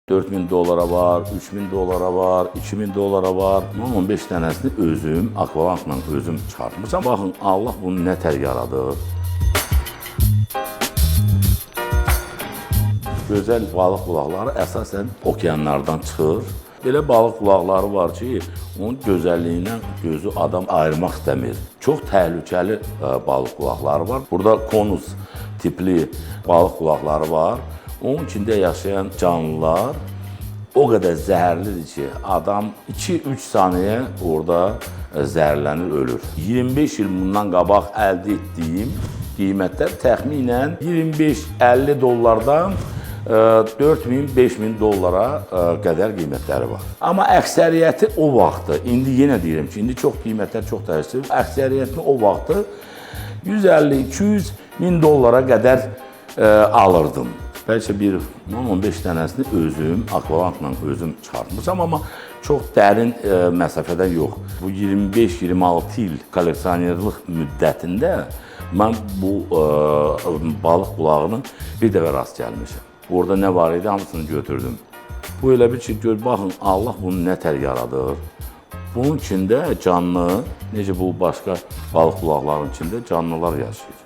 4000 dollara var, 3000 dollara var, 2000 dollara var. Bunun 15 dənəsini özüm akvalankla özüm çıxartmışam. Baxın, Allah bunu nə tər yaradıb. Gözəl balıq qulaqları əsasən okeanlardan çıxır. Belə balıq qulaqları var ki, onun gözəlliyindən gözü adam ayırmaq istəmir. Çox təhlükəli balıq qulaqları var. Burada konus tipli balıq qulaqları var. Onun içində yaşayan canlılar o qədər zəhərlidir ki, adam 2-3 saniyə orada zəhərlənir, ölür. 25 il bundan qabaq əldə etdiyim qiymətlər təxminən 25-50 dollardan 4000-5000 dollara qədər qiymətləri var. Amma əksəriyyəti o vaxtı, indi yenə deyirəm ki, indi çox qiymətlər çox dəyişir. Əksəriyyətini o vaxtı 150-200 min dollara qədər alırdım. Bəlkə bir 15 dənəsini özüm akvalankla özüm çıxartmışam, amma çox dərin məsafədən yox. Bu 25-26 il kolleksionerlik müddətində mən bu balıq qulağının bir dəfə rast gəlmişəm. Orada nə var idi, hamısını götürdüm. Bu elə bir ki, gör, baxın, Allah bunu nə tər yaradır. Bunun içində canlı, necə bu başqa balıq qulaqlarının içində canlılar yaşayır.